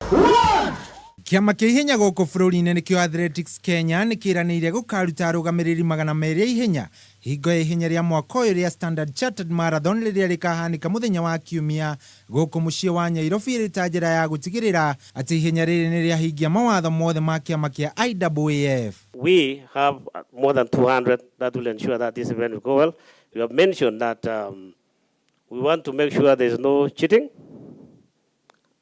Kĩama kĩa ihenya gũkũ bũrũri-inĩ nĩkĩo Athletics Kenya nĩ kĩranĩire gũkaruta arũgamĩrĩri 200 a ihenya hingo ya ihenya rĩa mwaka ũyũ rĩa Standard Chartered Marathon rĩrĩa rĩkahanĩka mũthenya wa Kiumia gũkũ mũciĩ wa Nyairobi ĩrĩ ta njĩra ya gũtigĩrĩra atĩ ihenya rĩrĩ nĩ rĩahingia mawatho mothe ma kĩama kĩa IAAF. We have more than 200 that will ensure that this event will go well. We have mentioned that we want to make sure there is no cheating,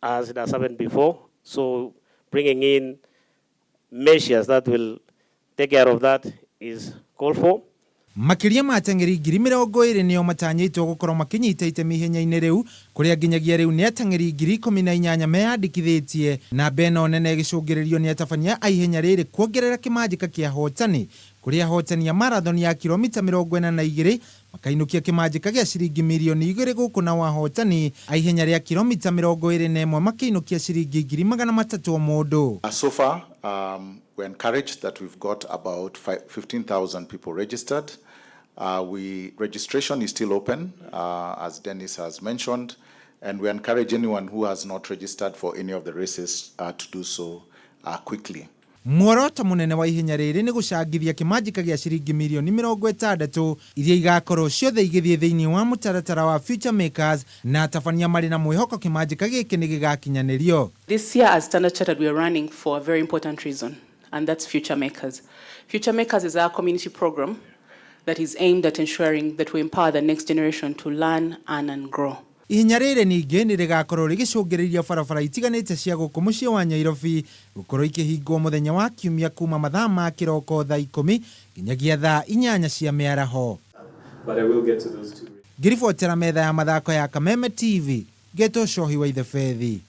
as it has happened before. So bringing in measures that will take care of that is called for. Makĩria ma ateng'eri 20,000 nĩo matanyĩtwo gũkorwo makĩnyita itemi ihenya-inĩ rĩu, kũrĩa nginyagia rĩu nĩ ateng'eri 18,000 meyandĩkithĩtie, namba ĩno nene ĩgĩcũngĩrĩrio nĩ atabania a ihenya rĩrĩ kuongerera kĩmanjĩka kĩa ahotani, kũrĩa ahotani a marathon ya kilomita 42 makainũkia kĩmanjĩka gĩa ciringi mirioni 2 gũkũ nao ahotani a ihenya rĩa kilomita 21 makĩinũkia ciringi 300,000 o mũndũ. So far, we're encouraged that we've got about 15,000 people registered. Registration is still open, as Dennis has mentioned, and we encourage anyone who has not registered for any of the races to do so quickly. Muoroto mũnene wa ihenya rĩrĩ nĩ gũcangithia kĩmanjĩka gĩa ciringi mirioni 60 iria igakorwo ciothe igĩthiĩ thĩinĩ wa mũtaratara wa Future Makers, na atabania marĩ na mwĩhoko kĩmanjĩka gĩkĩ nĩ gĩgakinyanĩrio. This year, as Standard Chartered, we are running for a very important reason, and that's Future Makers. Future Makers is our community program that is aimed at ensuring that we empower the next generation to learn, earn, and grow. Ihenya rĩrĩ ningĩ nĩ rĩgakorwo rĩgĩcũngĩrĩria barabara itiganĩte cia gũkũ mũciĩ wa Nyairobi gũkorwo ikĩhingwo mũthenya wa Kiumia kuma mathaa ma kĩroko thaa 10 nginyagia thaa 8 cia mĩaraho. But I will get to those two. Ngĩribotera metha ya mathako ya Kameme TV, ngetwo Cohi wa Ithebethi.